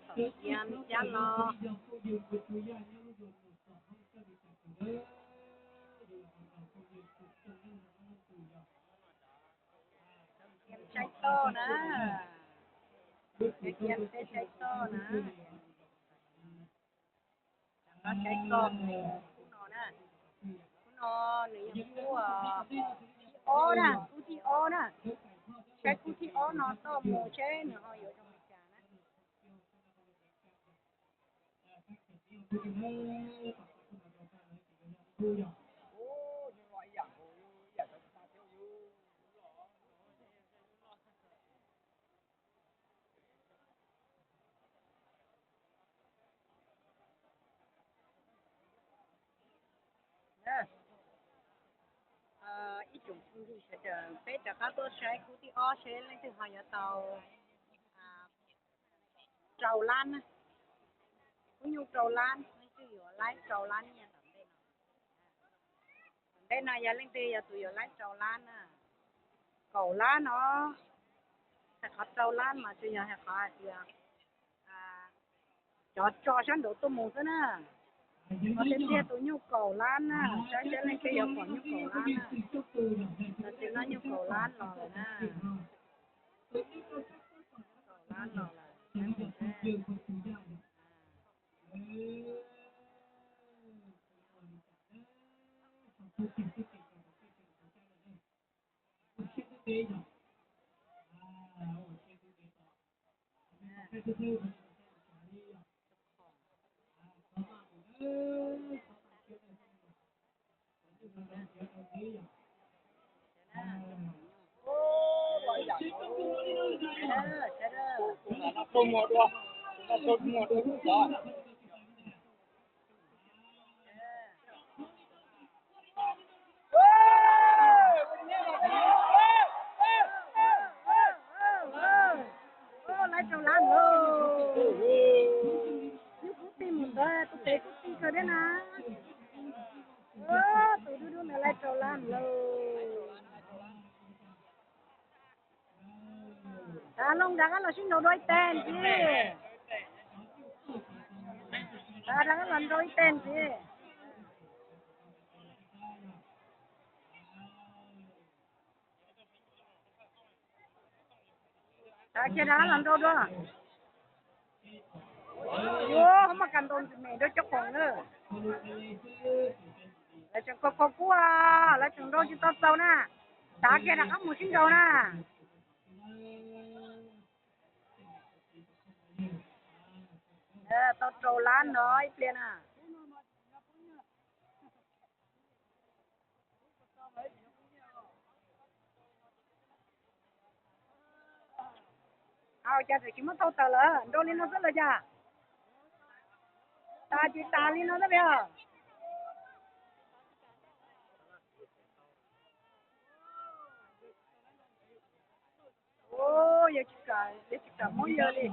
Txom nyem cab los. Saib toj na, saib toj na. Saib toj, khub no, khub no nws yog khub thib ob na, khub thib ob na. Saib khub thib ob no toj mus seb nws ho yuav zoo li cas na. Ib tsoom phooj ywg sawv daws, peb rov qab tuaj saib khub thib ob seb leej twg ho yuav tau rau lab na. Khub nyuj rau lab, leej twg yuav laib rau lab nyiaj tom ntej no. Tom ntej no yog leej twg yog tus yuav laib rau lab na. Kaum lab no, hais qhov rau lab mas tsuas yog hais qhov hais tias cov tso sab nraud tuaj mus xwb na. Qhov tiag tiag tus nyuj kaum lab na, saib saib leej twg yuav pom nyuj kaum lab na. Tam sim no nyuj kaum lab los lawm na. Kaum lab los lawm. Laib rau lab lawm. Nyuj kub ti mus ntawd, tus pem kub ti kawg thiab na. Tus dub dub ntawd laib rau lab lawm. Rov los, rov qab los sib nraus dua ib teg ntxiv. Rov qab los nraus ib teg ntxiv. Rov kiag rov qab los nraus dua. Yuav muaj kas ntaus ntxim me rau cov khoom na. Lawv tseem khaus khaus kub, lawv tseem nraus tsis tau txaus na. Rov kiag rov qab mus sib nraus na. Tau rau lab no ib pliag na. Au, cas tseem tsis muab thau tawm lawm, nrau li no xwb los cas? Tas ces tas li no xwb os. Yog tsis kam, yog tsis kam muab yawg li.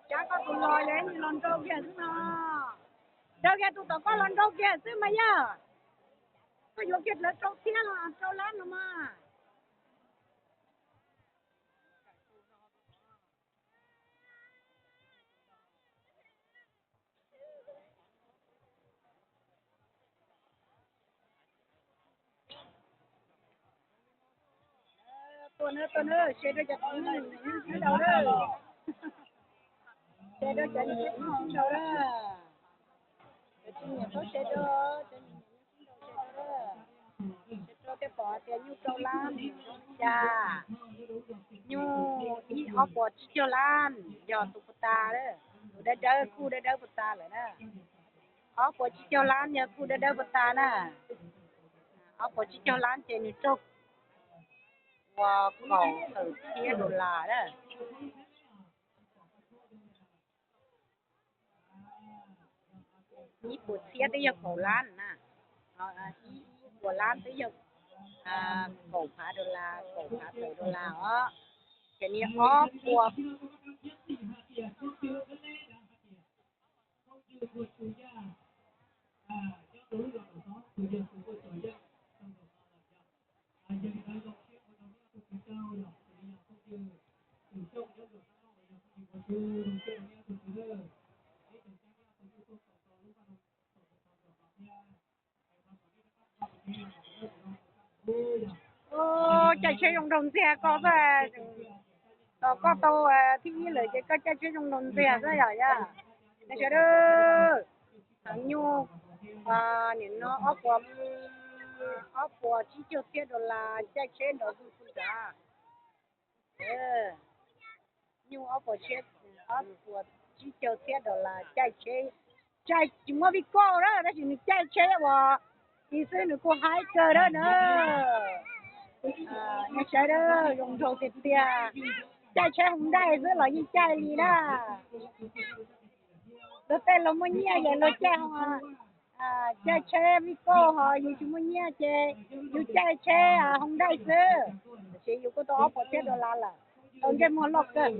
Cab koj tus los yog ib ntsis los nrau kiag xwb no. Daws kiag tus tom koj los nrau kiag xwb mas yog. Koj yuav kiag lawv rau thiab los rau lab no mas. Tuaj na, tuaj na, share rau cov niam sib nraus na. Share rau cov niam sib nraus na. Cov tsis nyiam txhob share rau, cov niam sib nraus share rau. Share rau thiaj pom hais tias nyuj rau lab zoo li cas. Nyuj ib ob puas tsib caug lab yog tus puas tas, tus dawb dawb, kuj dawb dawb puas tas lawm na. Ob puas tsib caug lab yog kuj dawb dawb puas tas na. Ob puas tsib caug lab ces nws raug ua kaum tawm txhiab dollar na. Ib puas txhiab twb yog kaum lab na. Ib puas lab twb yog kaum phav dollar, kaum phav tawm dollar os. Ces niag ob puas Caij tsheb zoo nraug ntxiag koj xwb. Tos koj tau thib ib lawm ces koj caij tsheb zoo nraug ntxiag xwb yom. Yog nej sawv daws, heev nyuj, nim no ob puas, ob puas tsib caug txhiab dollar caij tsheb nrov zuj zus nrad. Nyuj ob puas, ob puas tsib caug txhiab dollar caij tsheb, caij tsis muaj vij koj na, tab sis nws caij tsheb uas ib xwb nws kuj haib kawg dab na. Nej sawv daws, zoo nraug tiag tiag, caij tsheb Hyundai xwb los yeej caij li na. Luag tej luag muaj nyiaj ces luag caij, caij tsheb vij koj, ho yus tsis muaj nyiaj ces yus caij tsheb Hyundai xwb. Tiam sis yus kuj tau ob puas txhiab dollar lawm, tau ntsej muag loj kawg.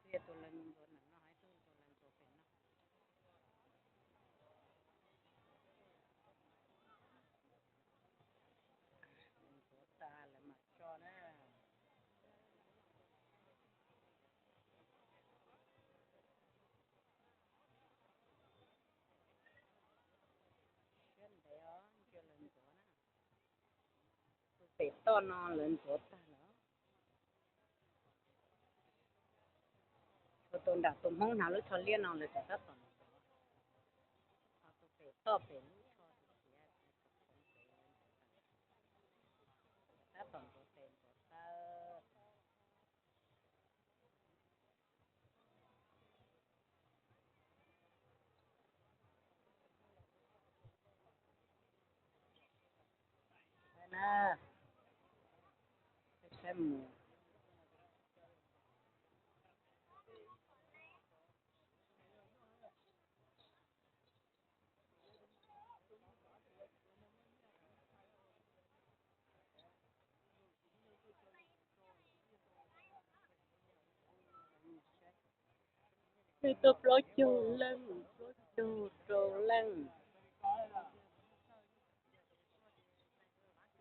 Siab ntev os, ntsia lawv ntxuav na. Tus pem toj no lawv ntxuav tag lawm. Tshuav tus nram tus Hmoob hnav lub tsho liab no lawv tseem tab tom ntxuav. Ho tus pem toj pem lub tsho tiv, tab tom ntxuav tes ntxuav taw. Na, saib mus. Tuaj plaub caug leej, plaub caug rau leej.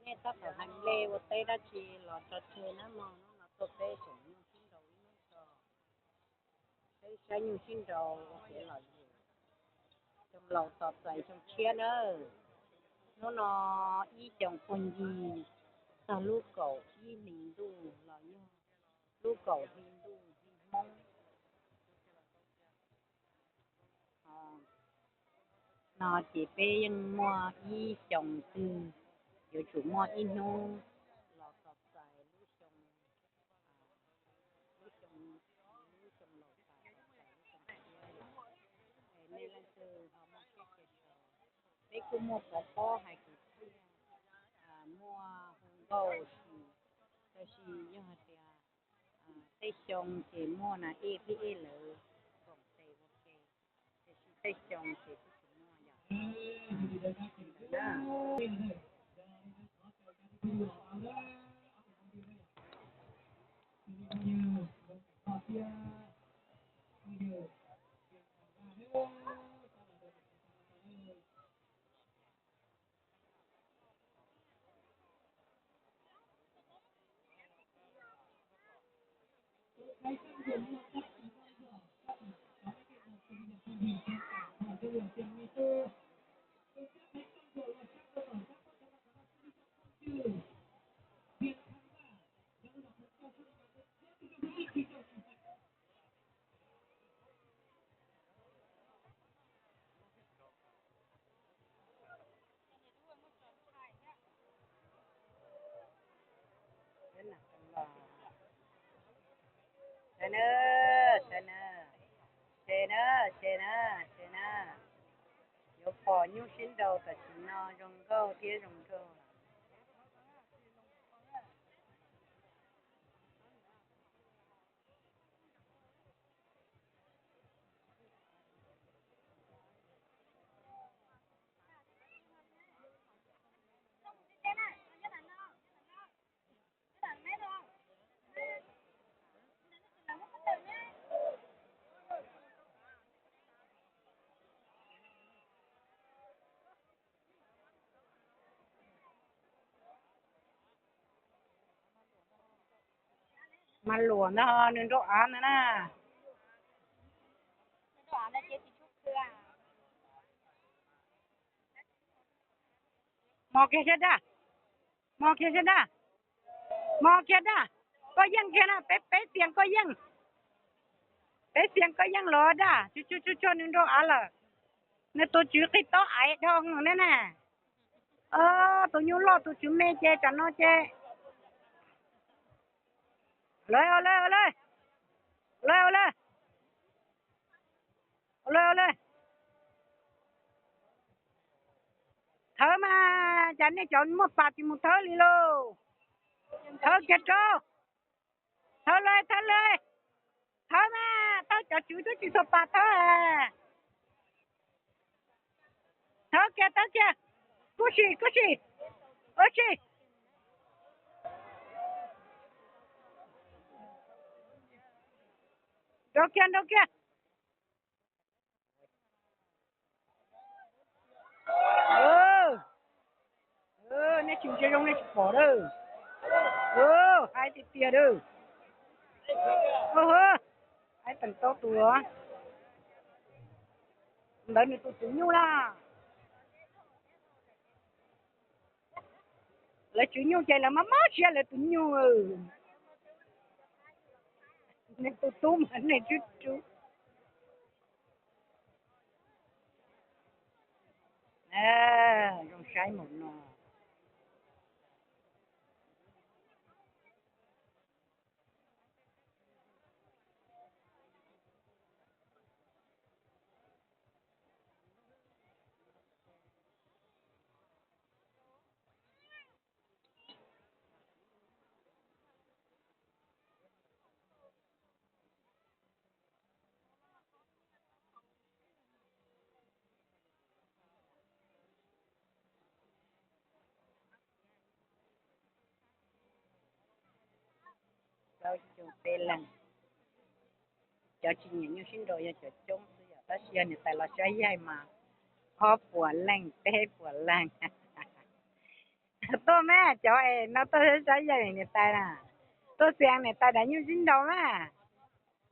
Nej tab tom hais nplej ua teb dab tsi los tso tseg na mog, hnub no tuaj peb tseem nyuj sib nraus ib hnub tso. Peb saib nyuj sib nraus ua kev lom zem. Xyoo laus tos txais xyoo tshiab nawb. Hnub no ib xyoos puag ncig txog lub kaum ib hli ntuj los yog lub kaum hli ntuj hli Hmoob no ces peb yeej muaj ib xyoos twg yuav tsum muaj ib hnub los tos txais lub xyoo, lub xyoo, lub xyoo laus tas, tos txais lub xyoo tshiab. Es nej leej twg ho muaj siab ces, peb kuj muaj pov pob hais kwv txhiaj, muaj hu nkauj sis, tab sis yog hais tias tej xyoo ces muaj na ej qhib ej lawv koom tes ua ke, tiam sis tej xyoo ces kuj tsis muaj yom. na, ces na, yuav pom nyuj sib nraus tam sim no zoo nkauj thiab zoo nraug. Mas luam ntag, nws nrau av ntag na. Mos kiag sab daj, mos kiag sab daj, mos kiag daj. Koj yeej kiag na, peb, peb xiav koj yeej, peb xiav koj yeej los daj. Tsuag tsuag tsuag tsuag, nws nrau av lawm. Nws tus tswv qig tob aiv dhau ne na. Tus nyuj loj tus tswv me ces tsam no ces. Ua le, ua le, ua le, ua le, ua le, ua le. Thawb mas, cas nej cov muaj pas tsis mus thawb li lauj? Thawb kiag rau. Thawb le, thawb le. Thawb mas, thawb, cov tswv twb tsis txog pas thawb. Thawb kiag, thawb kiag. Kub si, kub si. Ua si. Nrau kiag, nrau kiag. Nej tsis ntsia zoo nej tsis pom lawm. Haib tiag tiag lawm. Haib teem tau tus. Ntawd nws tus tswv nyuj na. Lawv tswv nyuj ces lawv mob mob siab lawv tus nyuj. Nej tus tub mas nej tswb tswb. Zoo saib mus no. Plaub caug peb leeg. Cov tsis nyiam nyuj sib nraus yog cov coob xwb yom, tab sis yog niam tais los saib yaig mas ob puas leej peb puas leej. Tuaj mas cov es no tuaj saib yaig niam tais na, tuaj xias niam tais daim nyuj sib nraus mas.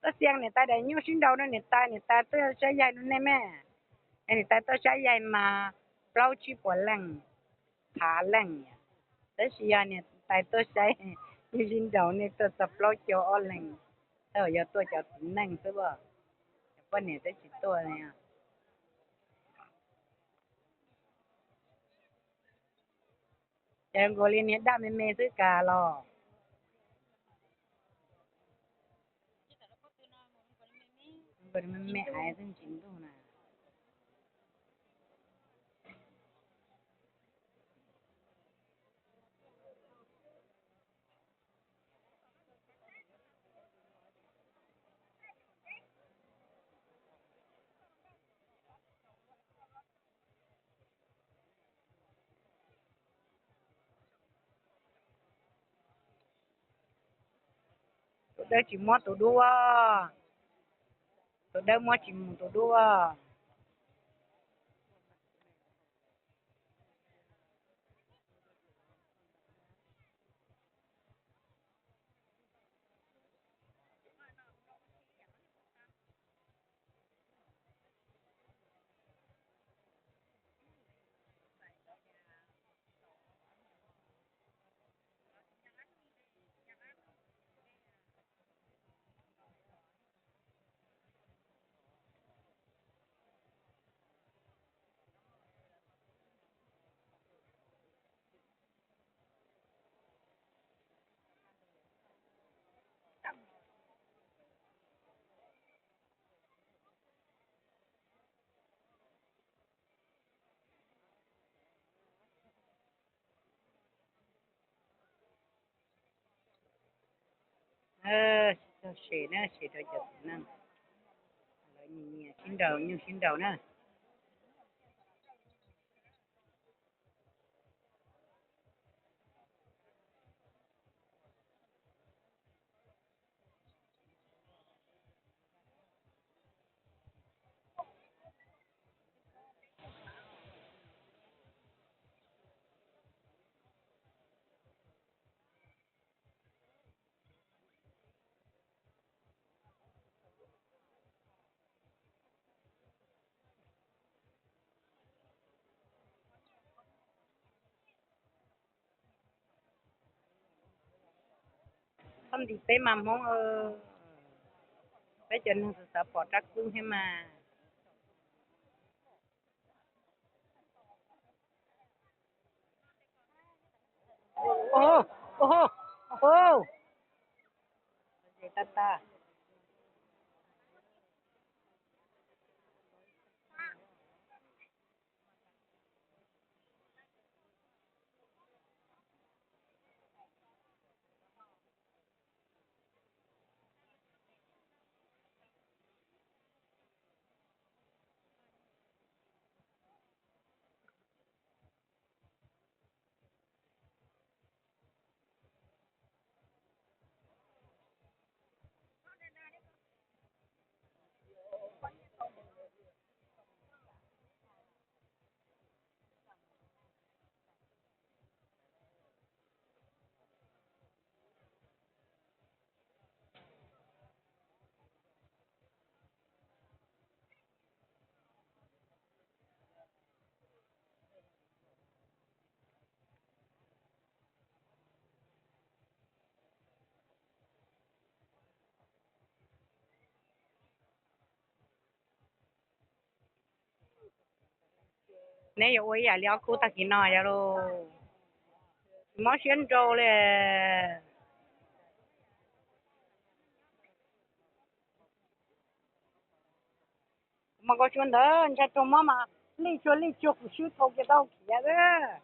Tuaj xias niam tais daim nyuj sib nraus rau niam tais, niam tais tuaj saib yaig rau nej mas. Es niam tais tuaj saib yaig mas plaub tsib puas leej, phav leej. Tab sis yog niam tais tuaj saib nyuj sib nraus nej tuaj txog plaub caug ob leeg, tab sis yog tuaj cov txiv neej xwb as, cov poj niam twb tsis tuaj li. Ces nkaus li niag daj me me xwb kas los. Me me aiv xwb ntsis ntuj na. Tus dawb tsis muab tus dub, tus dawb muab tsis mus tus dub. Txog se na, se rau cov txiv neej, lawv nyias nyias sib nraus nyuj sib nraus na. Txhob ntim peb mas Hmoob, peb cov neeg xav xav pom rab kub thiab mas. Neb yuav ua ib yam li ob khub tag kis no yog lus, tsis mob siab nrau li. Mas koj suav ntawd ntshai raug mob mas lij tsuag lij tsuag kuv swb tau kiag tau khiav xwb.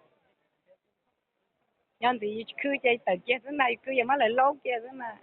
Yog ntxiv khwb ces tawm kiag xwb ntag, khwb yog muab lawv laub kiag xwb ntag.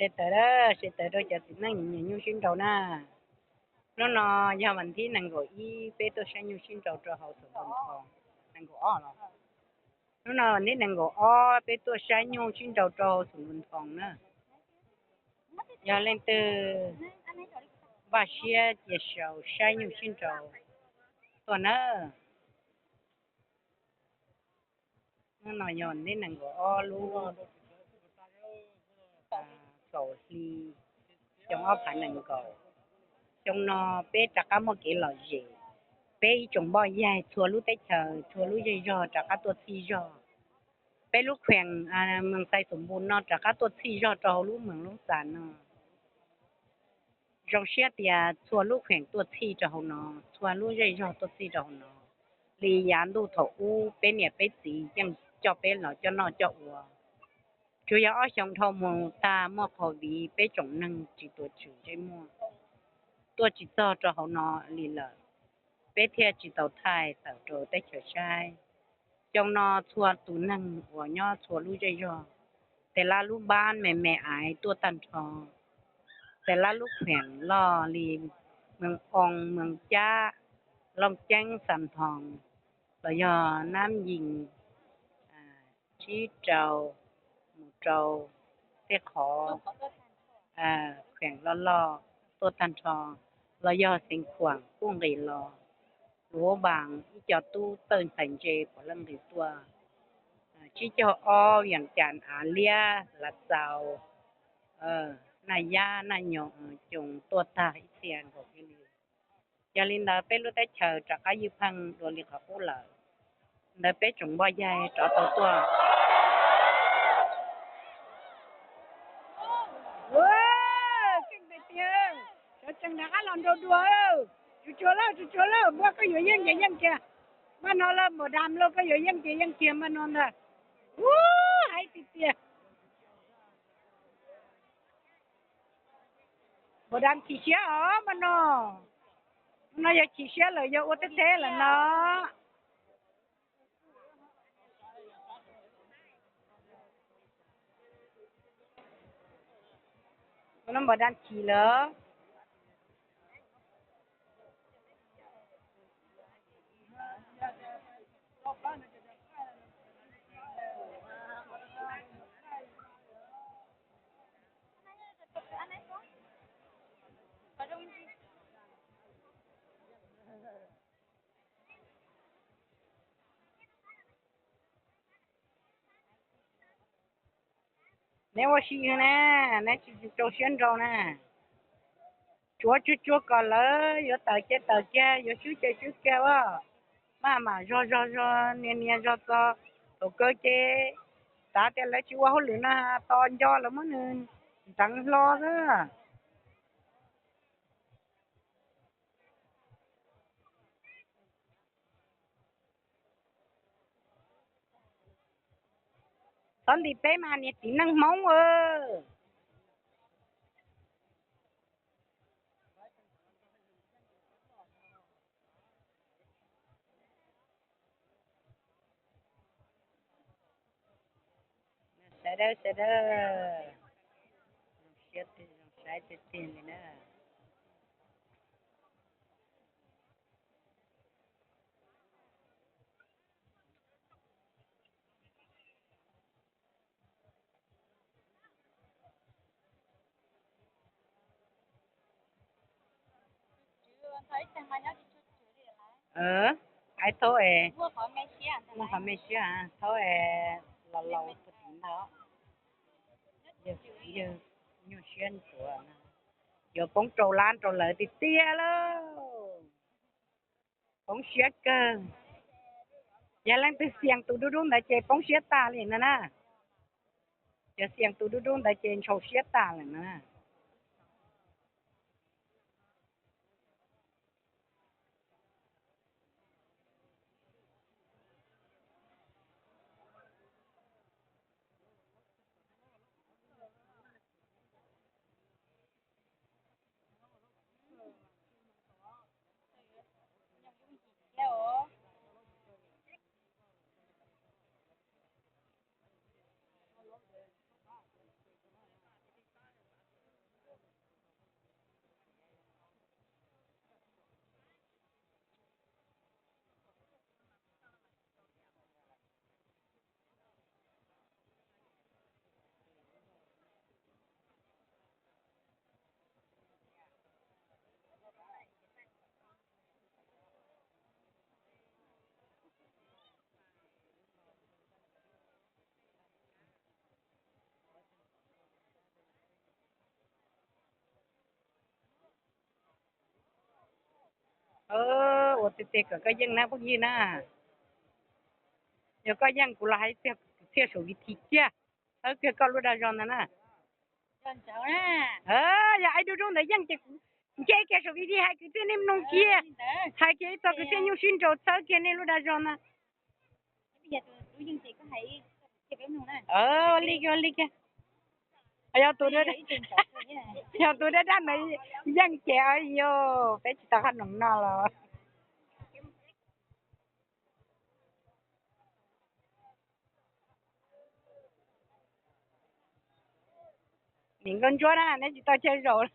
Se tawm, se tawm rau cov txiv neej nyias nyuj sib nraus na. Hnub no yog vas thib nees nkaum ib, peb tuaj saib nyuj sib nraus rau hauv xum Npus Nthoos. Nees nkaum ob los? Hnub no vas thib nees nkaum ob, peb tuaj saib nyuj sib nraus rau hauv xum Npus Nthoos na. Yog leej twg npaj siab cia sau saib nyuj sib nraus tuaj nawb. Hnub no yog vas thib nees nkaum ob lub kaum hli xyoo ob phav nees nkaum. Xyoo no peb rov qab muaj kev lom zem, peb ib tsoom npoj yaig txhua lub teb chaws, txhua lub zej zog rov qab tuaj txhij zog. Peb lub kheem Moos Xais Xum Npus no rov qab tuaj txhij zog rau hauv lub moos Loob Xas no. Zoo siab tias txhua lub kheem tuaj txhij rau hauv no, txhua lub zej zog tuaj txhij rau hauv no. Li yav ntuj thaum ub peb niam peb txiv yeej coj peb los coj noj coj ua. Tsuas yog ob xyoo dhau mus tag muaj Covid, peb tsoom neeg tsis tuav tswm ntsej muag, tuaj tsis txog rau hauv no li lawm. peb thiaj tsis tau thaij tawm rau teb chaws saib. Xyoo no txhua tus neeg uas nyob txhua lub zej zog, tej lab lub npab me me aiv tuaj tag nrho, tej lab lub kheem loj li Mees Oo, Mees Cab, Looj Ceeb, Xam Thoos, los yog Nab Yees, Tsib Rau, mus rau tej qhov kheem loj loj tuaj tag nrho, los yog Xeev Khuam kuj nqis los, Luam Npas, ib co tub txawj ntxhais ntse puav leej nqis tuaj, Tsib Caug Ob, Vias Cas, Av Liab, Lav Xaus, Naj Yab, Naj Nyoos, Coos tuaj tag ib txhia nkaus kiag li. Yog li ntawd peb lub teb chaws rov qab ywj pheej dua li qhov qub lawm. Ntawd peb tsoom npoj yaig rov tau tuaj. Keej tiag tiag, sawv tsees rov qab los nrau dua. Tsuag tsuag lauj, tsuag tsuag lauj, npua koj yuav yeej ces yeej kiag. Mas no lawm, npaum dam lauj, koj yuav yeej ces yeej kiag mas no ntag. Ub, hais tiag tiag. Npaum dam chim siab os mas no. No yog chim siab lawm, yog ua teb teb lawm no. Npaum dam chim lawm. Neb ua si na, neb tsis rau siab nrau na. Tsuav tsuag tsuag kom lawv yuav tawm ces tawm kiag, yuav swb ces swb kiag as. Maj mam zog zog zog nias nias zog txog thaum kawg ces xav tias lawv tsis ua hauj lwm no, tos nco lawv muab nws nteev hlo xwb. Txhob ntim peb mas niag txiv neej Hmoob a. Sawv daws, sawv daws, zoo siab, zoo saib tiag tiag li na. Aiv, thaub es, muaj qhov me siab, thaub es los laus puag tim ntawd, yawg nyuaj siab ntsuav, yuav poob rau lab rau lawv tiag tiag lauj. Poob siab kawg. Yog leej twg xiam tus dub dub ntawd ces poob siab tag li no na. Yog xiam tus dub dub ntawd ces ntshau siab tag lawm na. Ua tiag tiag kom koj yeej na phooj ywg na. Yog koj yeej kuv los hais tiag, kwv txhiaj saum video kiag, txhawb kiag koj lub dag zog ntag na. Yog ai dub dub ntawd yeej ces kuv nce kiag saum video hais kwv txhiaj nej mloog kiag, hais kiag ib txog kwv txhiaj nyuaj sib nraus txhawb kiag nej lub dag zog na. Li kiag, li kiag. Yog tus, yog tus dab dab ntawd yeej ces yog peb tsis tau qhov noom no los. Niam nkauj ntsuab na, neb tsis tau cog zaum.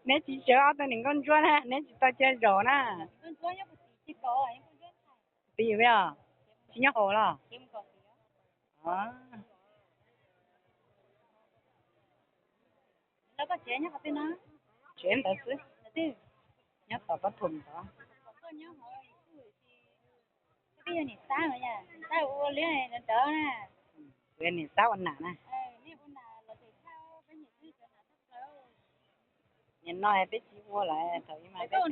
Neb tsis sawv ob tug niam nkauj ntsuab na, neb tsis tau cog zaum na. Twb yog, tsis nyob hauv los? Tsev ntawd xwb, nyob tom pob thoom ntawd. Kuv yog niam xab ua nam na. Nim no peb tsis ua lawm, thaum ub mas peb ua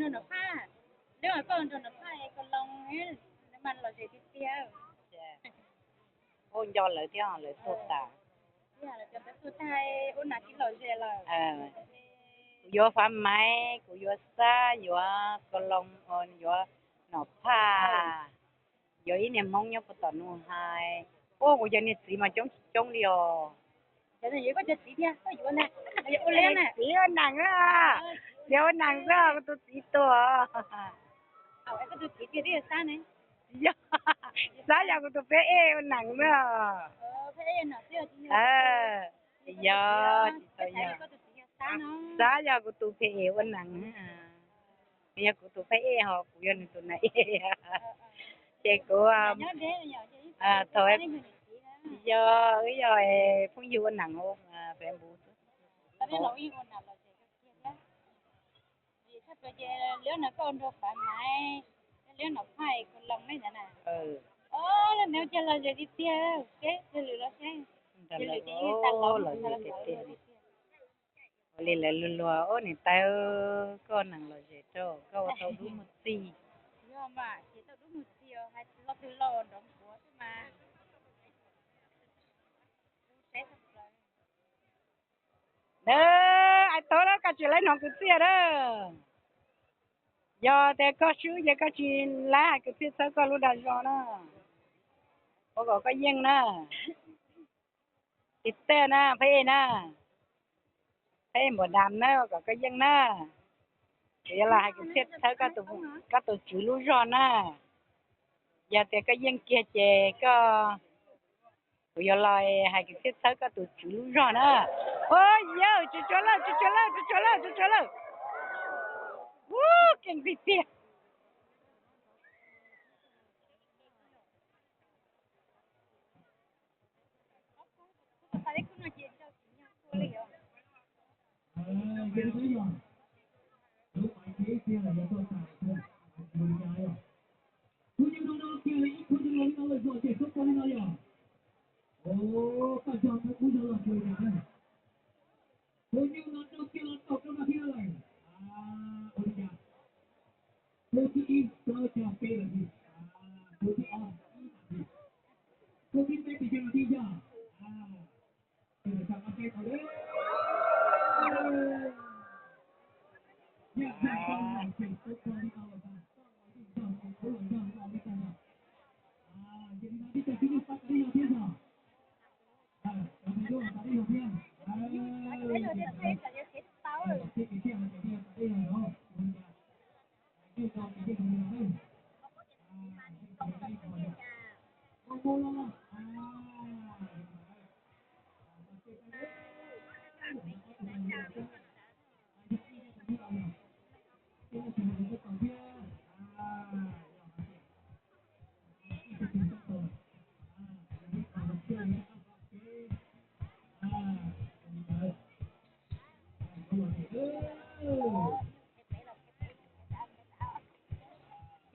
nco lawv thiab lawv tuag tas. Kuv yuav fav maiv, kuv yuav xab, yuav ko loo, yuav nom phaj, yuav ib niag hmoob nyob puag tom no hais. Ua kuv cov niag txiv mas coob tsis coob li os. Txiv ua nees, txiv ua nees xwb, kuv tus txiv tuag. Yog, xab yog kuv tus pheb ej ua nees xwb. Yog, tsis tau yog, xab yog kuv tus pheb ej ua nees. Yog kuv tus pheb ej ho kuv yog nws tus na ej. Ces kuv thaum, yog wb yog phooj ywg ua nees Facebook xwb. Ua li lawv luag luag, ub niam tais, koj nees lom zem rau, koj ua tau dub muag txij. Ais tau lawm, koj tsis laib hnov kwv txhiaj na. Yog tias koj swb ces koj tsis laib hais kwv txhiaj txhawb koj lub dag zog na. Ua kom koj yeej na. Tiv tej na, phab ej na, phab ej npam dam na, ua kom koj yeej na. Kuv yuav los hais kwv txhiaj txhawb koj tus tswv lub zog na. Yog tias koj yeej kiag ces koj, kuv yuav los hais kwv txhiaj txhawb koj tus tswv lub zog na. Ua yawg, tsuag tsuag lawm, tsuag tsuag lawm, tsuag tsuag lawm, tsuag tsuag lawm. Ub, keej tiag tiag. Tus nyuj no rau kiag los tau rau nram thiab lawm. Ua li cas? Tus thib ib plaub cog peb lawm thiab. Tus thib ob ib lawm thiab. Tus thib peb pes tsawg los thiab yog? Tus thib peb tau lawm. Yog yog tau los ces tau txog li no los tag, txog li no ces tau los yog no li tag yog. Ces li no tib co tib nyuj pab tau ib zaug thiab yog.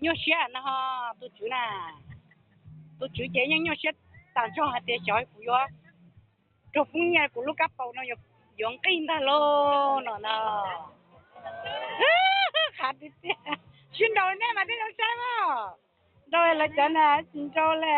Nyuaj siab no ho, tus tswv na, tus tswv ces yeej nyuaj siab tas zog hais tias xyov kuv yuav raug poob nyiaj kuv lub kab paus no yuav nqig ntag lauj no na. Qhav tiag tiag, sib nraus nej mas thiaj zoo saib mas. Nraus lawv cov na tsis nraus li.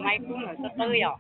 Maiv kub ntawm txoj tawb yom.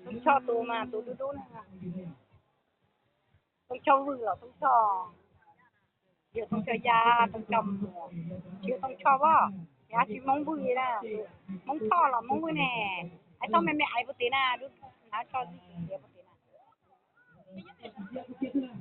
Tooj Choj tus mas tus dub dub na. Tooj Choj Vwj los Tooj Choj, yog Tooj Choj Yaj, Tooj Choj Muas, tsis yog Tooj Choj Voj, yog tsis Hmoob Vwj na. Hmoob Thoj los Hmoob Vwj ne. Ais txhob me me ais puag tim na, dub hnav tso txij tiav puag tim na.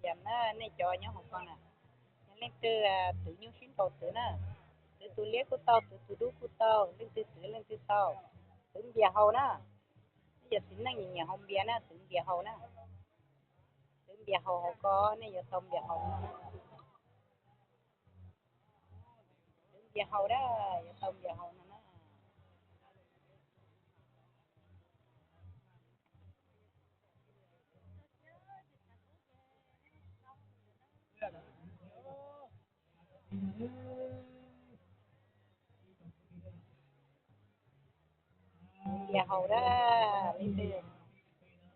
Tiam na, nej cov nyob hauv ko na, yog leej twg twv nyuj sib nraus twv na, twv tus liab kuj tau, twv tus dub kuj tau, leej twg twv leej twg tau. Twv npias haus na, nej cov txiv neej nyiam haus npias na, twv npias haus na. Twv npias haus hauv ko, nej yuav tau npias haus na. Twv npias haus na, yuav tau npias haus no na. Npias haus na, leej twg,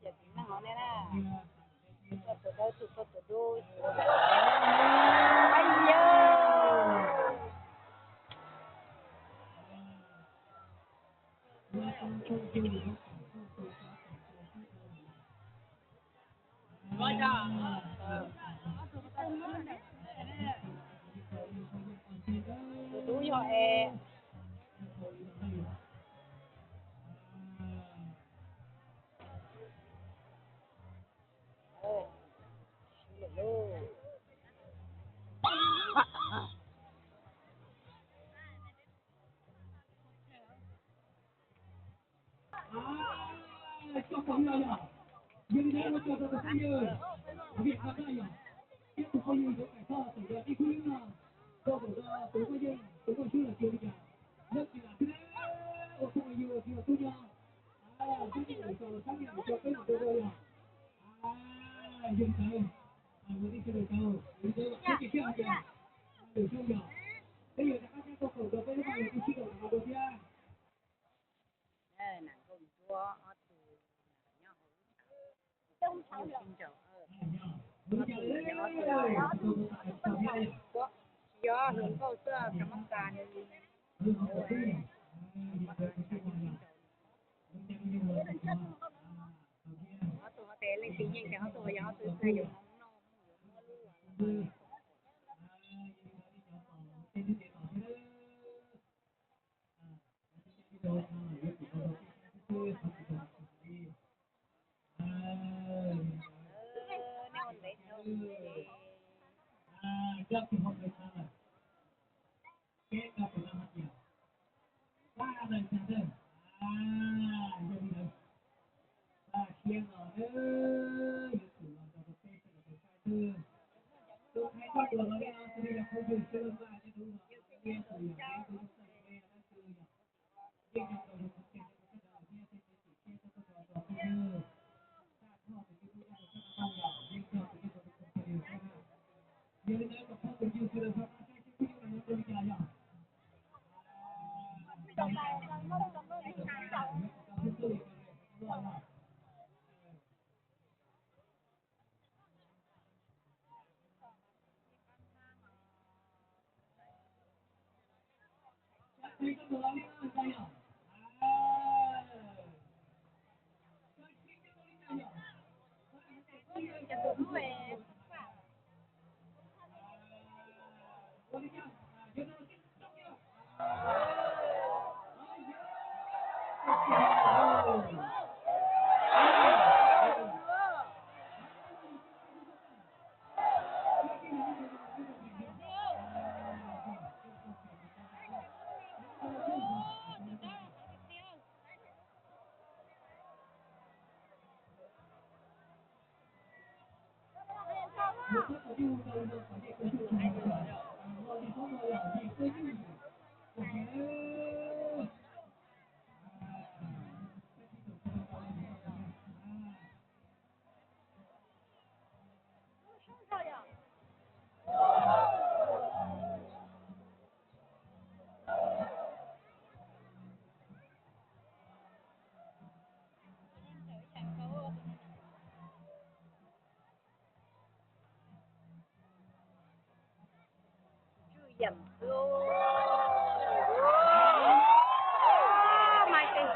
yog txiv neej hauv nej na, tuaj tus dawb tug, tuaj tus dub. Ais yawg. Tus dub yog es. Coj phooj ywg yog, yog li ntawd ua tsaug rau tus phooj ywg, vim qhov ntawd yog ib tug phooj ywg yuav kais txog tawm yog ib khub ywg no, rau tus tus phooj ywg, tus phooj ywg los tsis ua li cas, yog tsis lam xwb ua phooj ywg ua txiv ua tub nyob, twb tsis ua tau los sab nyiam rau peb los rau rau yog. Yog li ntawd, ua tib sawv daws tau, yog li ntawd ces siab hais tias lwm xyoo yog peb yuav rov qab sab tau kaum rau peb lub paj los kuj sib rau rau thiab. Tsis yog hluas nkauj xwb, cov mab kas nws li. Ob tug ho tes leej twg yeej ces ob tug ho yog ob tug xwb, yuav hmoov noj yuav muab lub. Peb tau tus no hais tias, pab ntawd tag ntawd, yog li ntawd, pab siab no yuav tsum los rau peb sawv daws tau saib xwb. Tus hais koj dua no li no xws li yog phooj ywg Sib Laj Npaj thiab tus no, tus yog peb tus yog txawj peb no xwb yog. Yeej yog tau zoo koob tseg rau sawv daws thiab tej txiv tsev thiab txhua txhua tus phooj ywg. Tag nrho tus YouTube thiab tus channel no yog yeej yog tus yeej tau zoo koob tseg li thiab na. Yog li ntawd kom phooj ywg sawv daws ho saib seb phooj ywg no yuav ua li cas yog. Mas tes,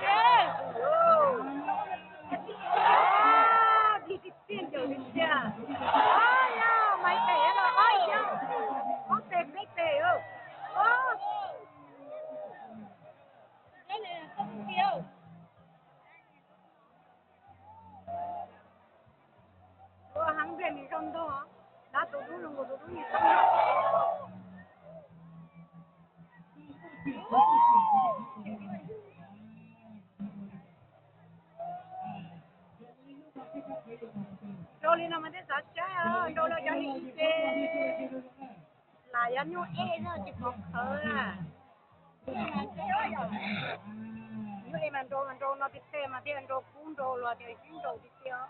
dig tiag tiag ncaws li tiag. Mas tes, ob tes peb tes. Ua heev ntiag, nws zoo ntog, dab tus dub zoo nkaus tus dub nws tau. Rau li no mas thiaj xav tsab, rau los cov niag ib ce. Lam yog nyuj ej no ces pov khawv na. Nyuj ej mas nrau mas nrau no tiag tiag mas thiaj nrau kub nrau los tias sib nrau tiag tiag.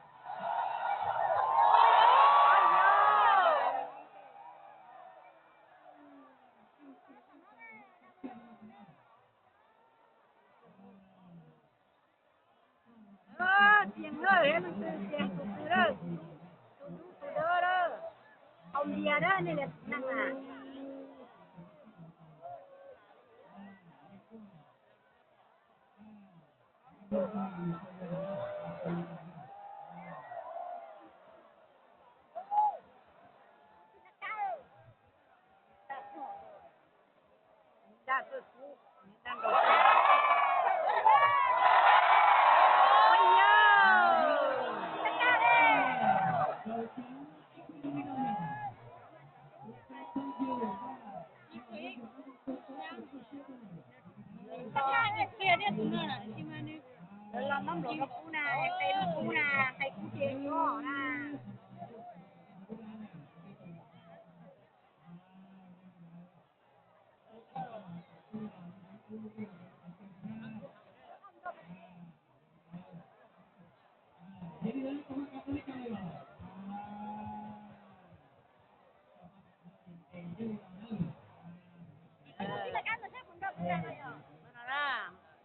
Tias lawm, leej twg tias tus twg lawm, tus dub tus dawb lawm, hau npias na, nej niag txiv neej na. Lawv los mab npluav rau kub na, qe rau kub na, qe kub ces nyob na.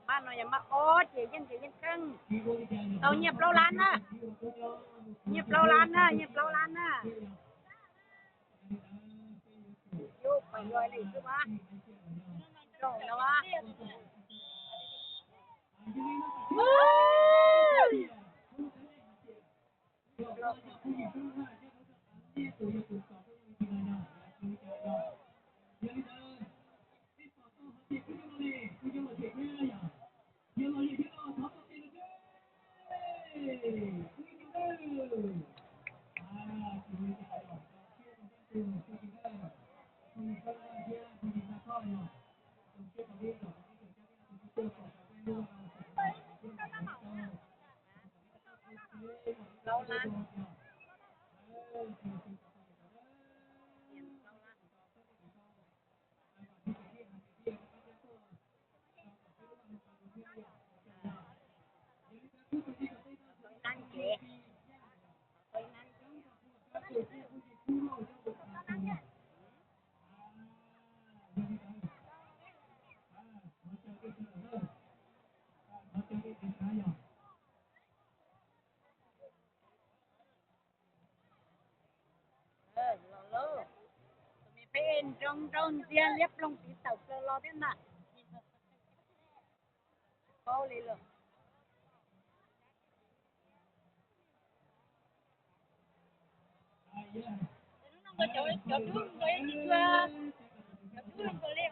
Npaj no yog npaj ob ces yeej ces yeej kheej. Tau nyiaj plaub lab na. Nyiaj plaub lab na, nyiaj plaub lab na. Yus pais lua li xwb mas. Zoo no mas. Plaub lab. Los lauj, tus me peb nroo nrau ntxiag liab ploog tiv tawm plaws los thiab ntag. Tsis paub li lawm. Cov dub nkaus yeej tsis cuag, cov dub nkaus li.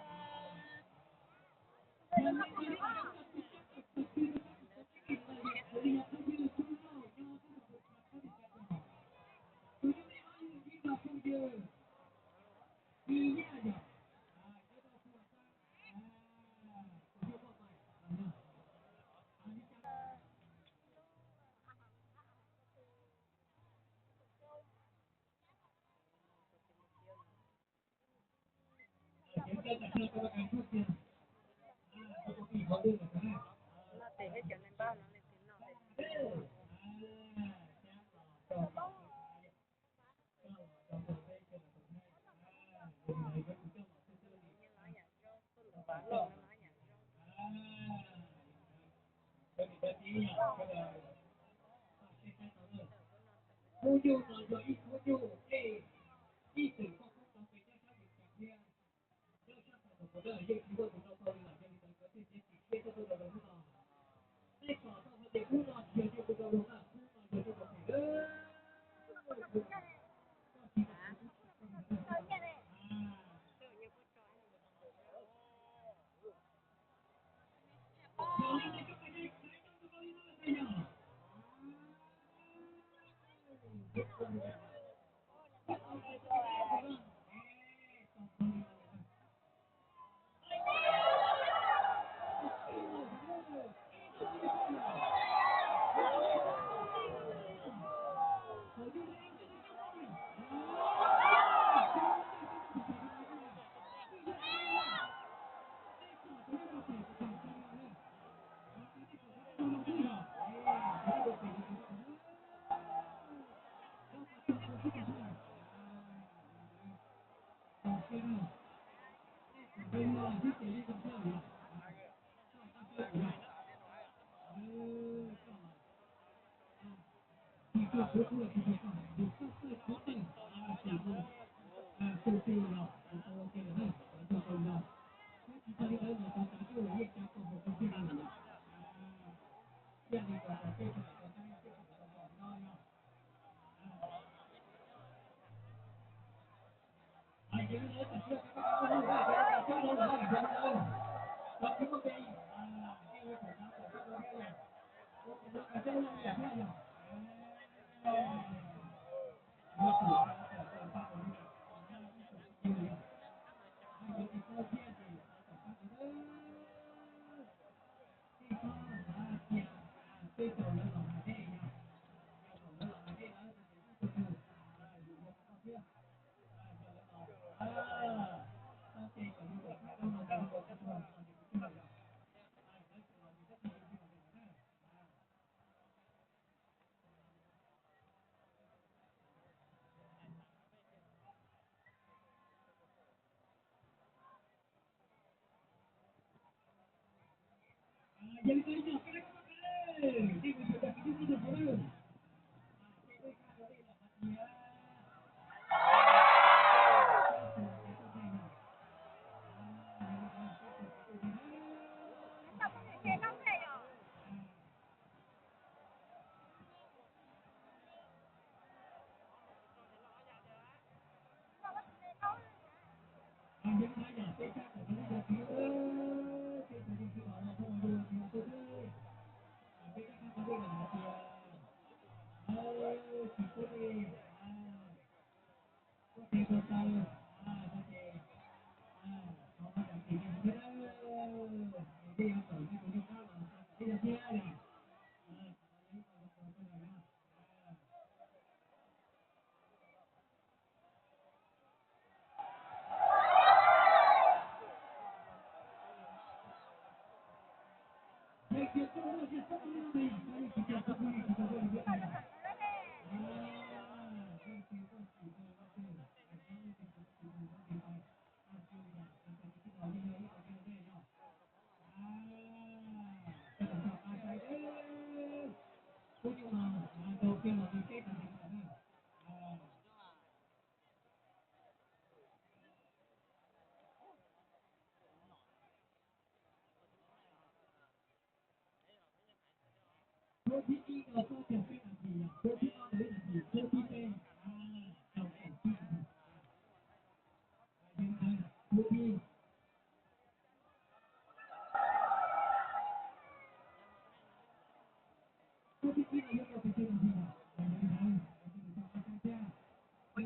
Hnub nyoog no yog ib hnub nyoog ej, ib txwm koj kuj tau pe caj sab Meskas thiab. Ua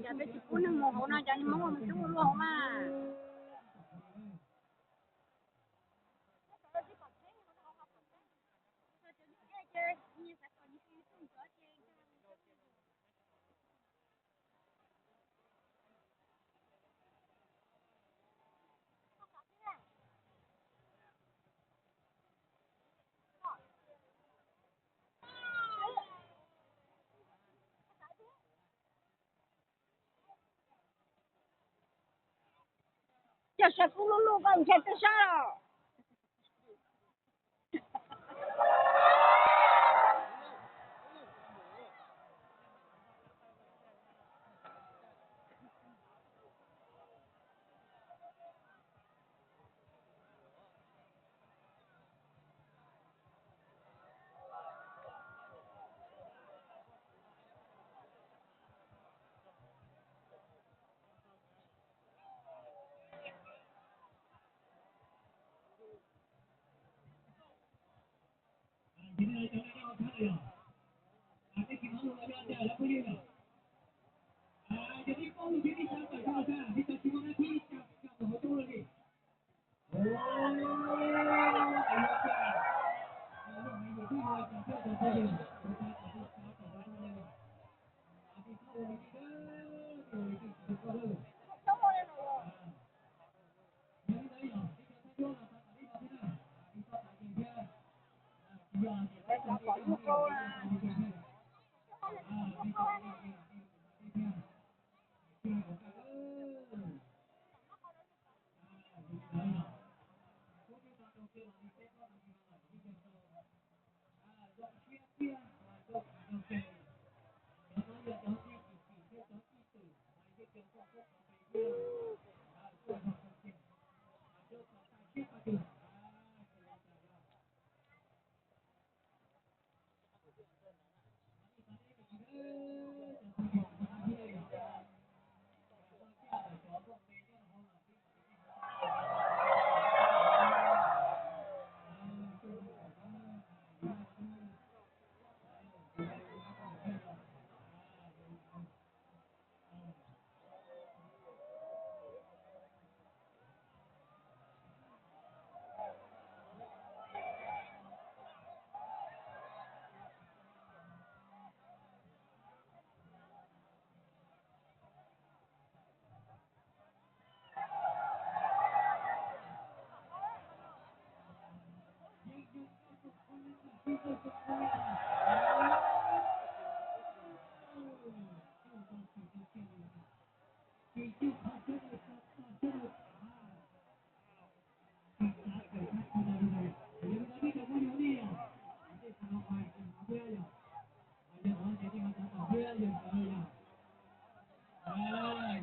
cas peb tsis pub neeg mus hauv no, cov niag Hmoob mus xub ua luaj hauv mas. Cov saib kub lub lub koj ntshe twb sab los. Yog, tej kis no los yog tias lawv phooj ywg yog, yog tib paub lus thiab tib xav tawm rau los tag, tib co tsis muaj dab tsi, tsa tsa mus hauv rau lawm li.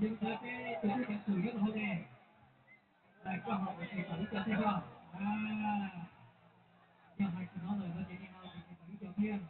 Yeej ntawd peb tus tub ceev xwm nyob rau hauv ne, koj ho ua tsis tau ib co thiab koj. Yog hais tsis no lawm no ces nej ho tsis tau ib co thiab.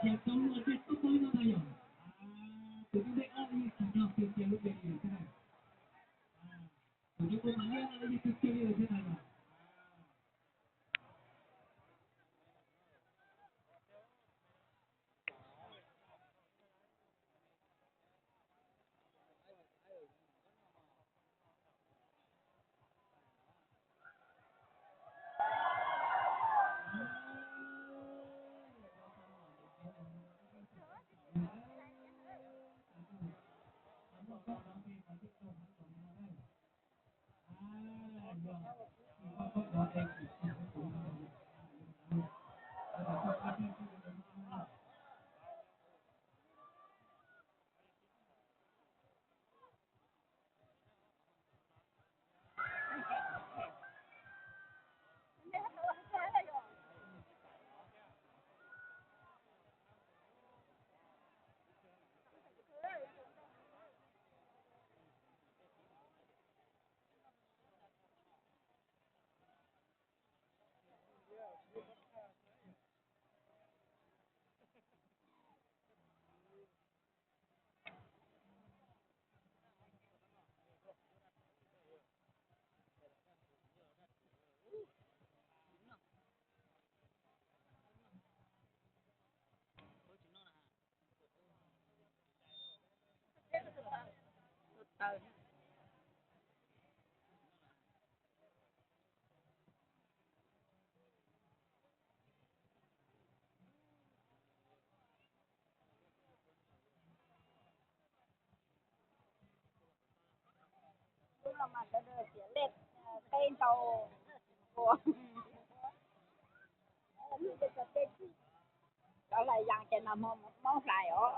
Ces tau luag tej tub tau no na yom. Tus tub dej ob yeej tsis nyob tiag tiag lub pliag li thiab na. Lub no mas sawv daws tiam lej qeb ntau ua. Cov hlais yas ces nag hmo Hmoob hlais os.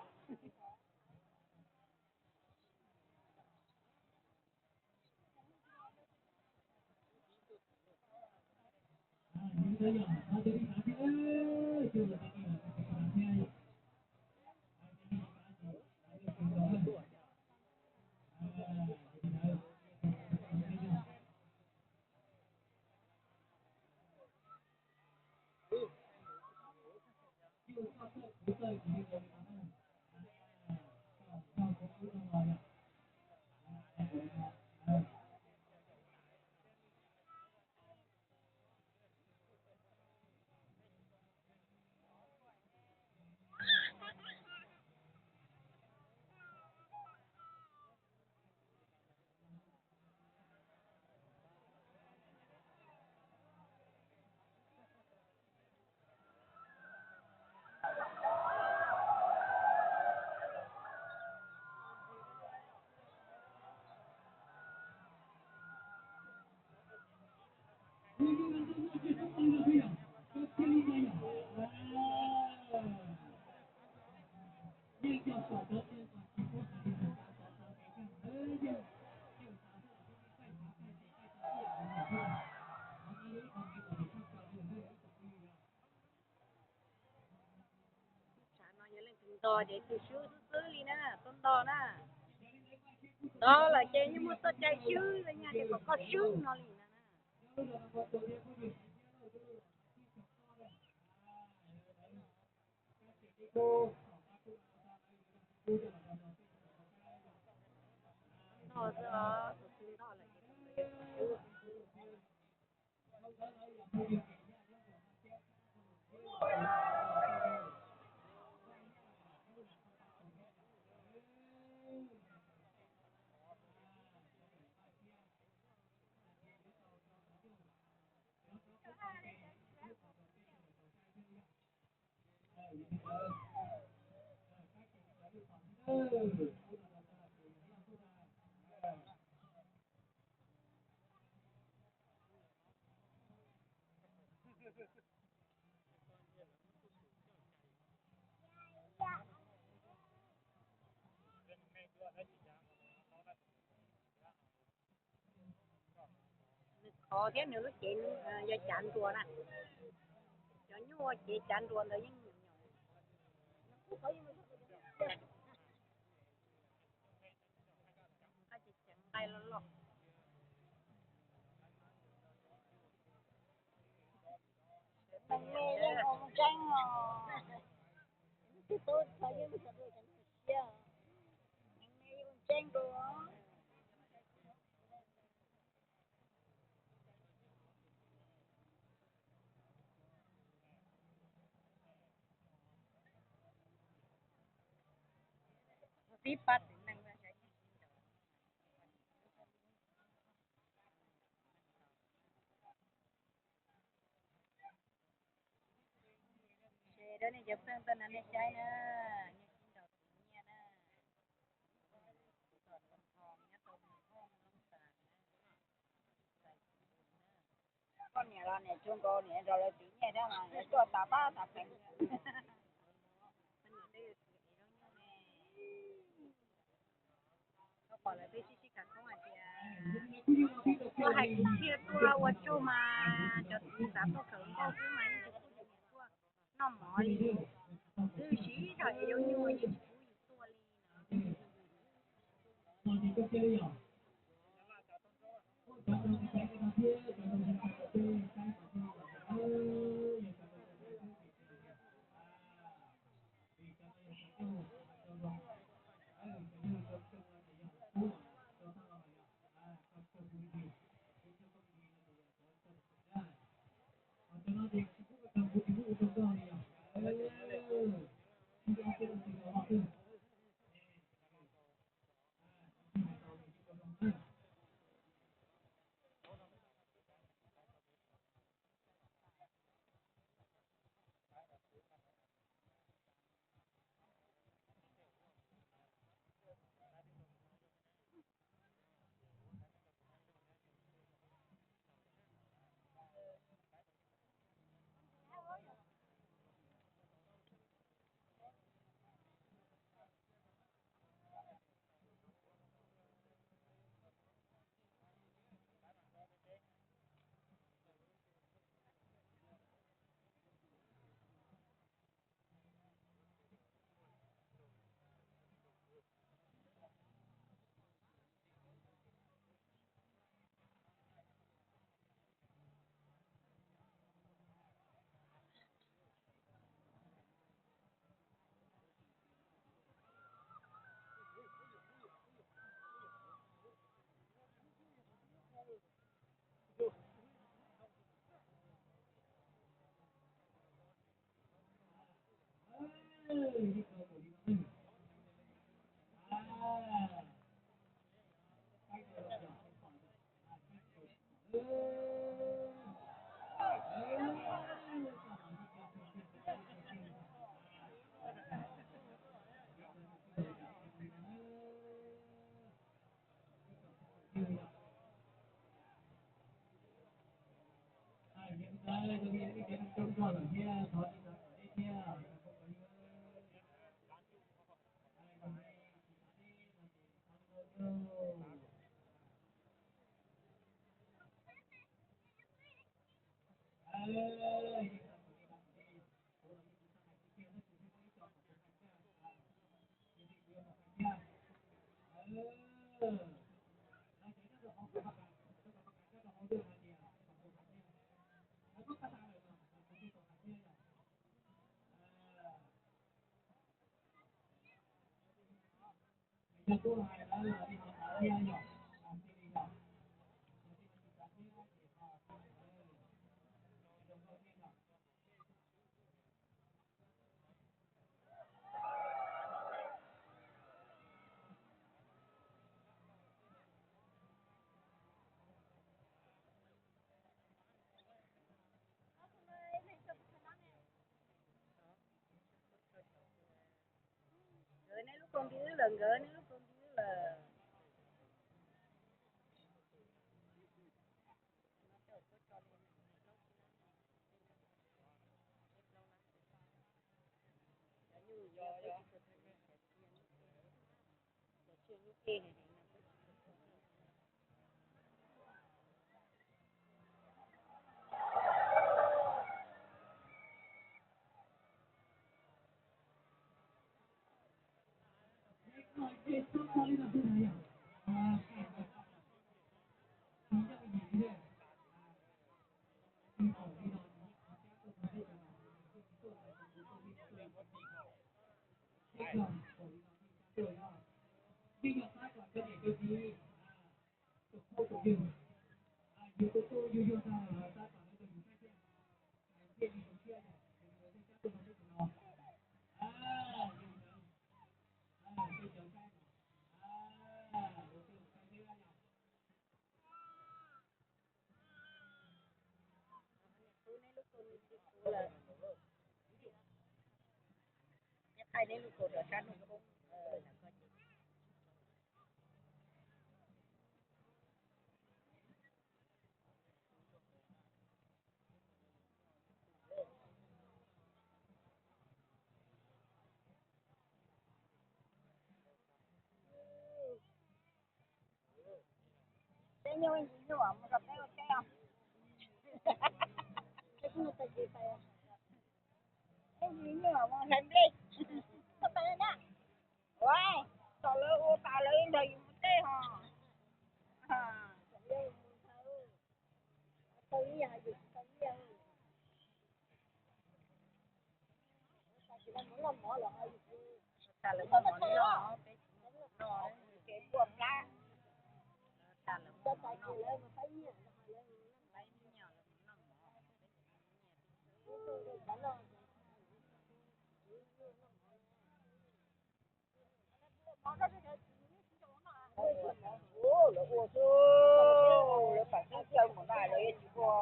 Tshav no yog leej twg nto ces tus swb xwb xwb li na, tuaj nto na. Nto lawm ces yeej muaj txoj cai swb li, nyaj tias kom koj swb no li na. Nto xwb os, tus twg nto lawm ces Nws khov thiab nws lub cev yog cav nruas na. Cov nyuj cev cav nruas ntawd yeej nyuam nyuam. Nqaij los los. Meej me yeej ua ntseeb os. Twb tau txog yeej txog tus cov nyuj siab. Meej me yeej ua ntseeb dua. Tib pab txiv neej, ces rau nej cov phooj ywg nej saib na, nej sib ntaus tiv nyiaj na. Koj niam los niam tsuag nkaus, niam nrog lawv tiv nyiaj thiab mas lawv tuaj tas pab tas pheej. Koj pom lawv peb sib sib khawm koob hais tias tuaj hais kwv txhiaj tuaj ua tsaug mas cov txiv xav tuaj khawm nkauj xwb mas yeej tsis pub cov niam tuaj noj mov li. Twb sib zog es Yauv Nyuj yeej tsis pub yus tuaj li. Nkawd neb lub koom tij wb lawm, nkawd neb lub koom tij wb lawm. Thaij neb lub kaus rau sab hnub poob. Peb nyuj ntsis nyuj mus rau peb ua teb os. Peb ntsis nyuj mus hlais nplej. Ua, tom lawv ua tas lawv nrog yus mus teb ho. Tas lawv muab mov noj, peb tsis muaj mov noj, ces npuaj plab. Tas lawv muab mov noj, peb tsis muaj mov noj. Lawv ua xwb, lawv pam xeeb caw mus na, lawv yeej tsis ua.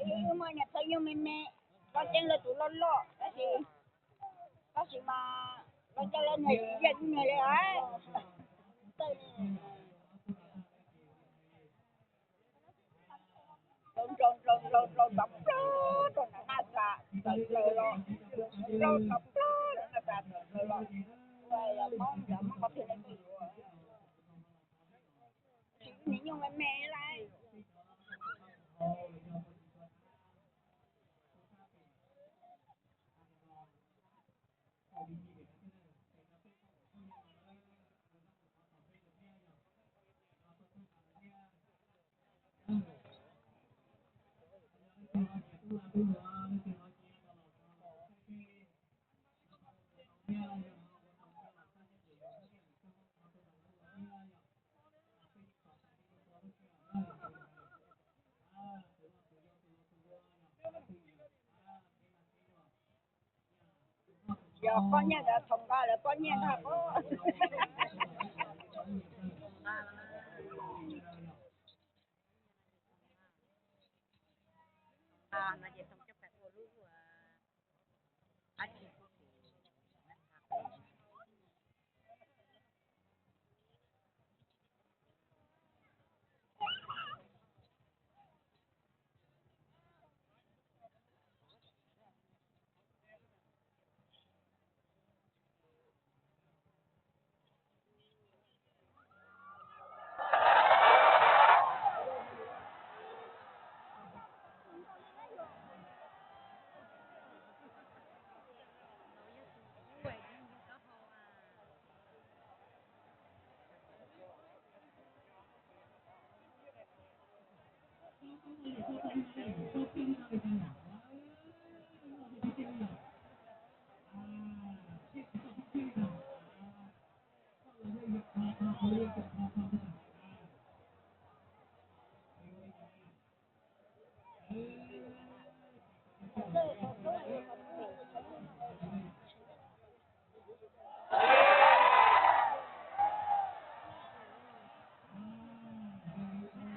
Wb muaj niam txawj nyuj me me, loj ceeb lawv tus loj loj, tab sis, tab sis mas loj ceeb lawv niag yam niag li. Nrau nrau nrau nrau nrau nrov plog rau nram Naj Tsa tawm plaws los, nrau nrov plog rau Naj Tsa tawm plaws los. Ua yog Hmoob, yog Hmoob qhov twg lawv tuaj yuav. Tsis niam nyuj me me lawm. Yog poj niam ntawd thaum nqa lawv poj niam ntag.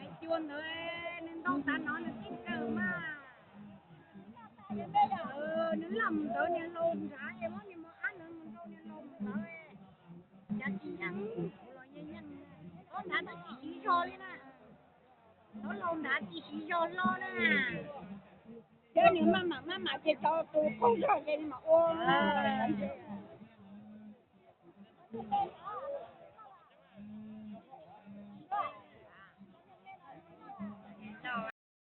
Hais cua ntawd nws ntau tas no nws tib kawg mas. Nws lam ntawd niag laus nrad es muab niag mos ab ntawd mus nrau niag laus ntawd. Cas tsis yeej, los yeej yeej. Ob nrad ntawd tsis siv zog li na. Ob laus nrad tsis siv zog hlo na. Thiab nws maj mam maj mam ces tau tus qaug zog ces nws mam ua.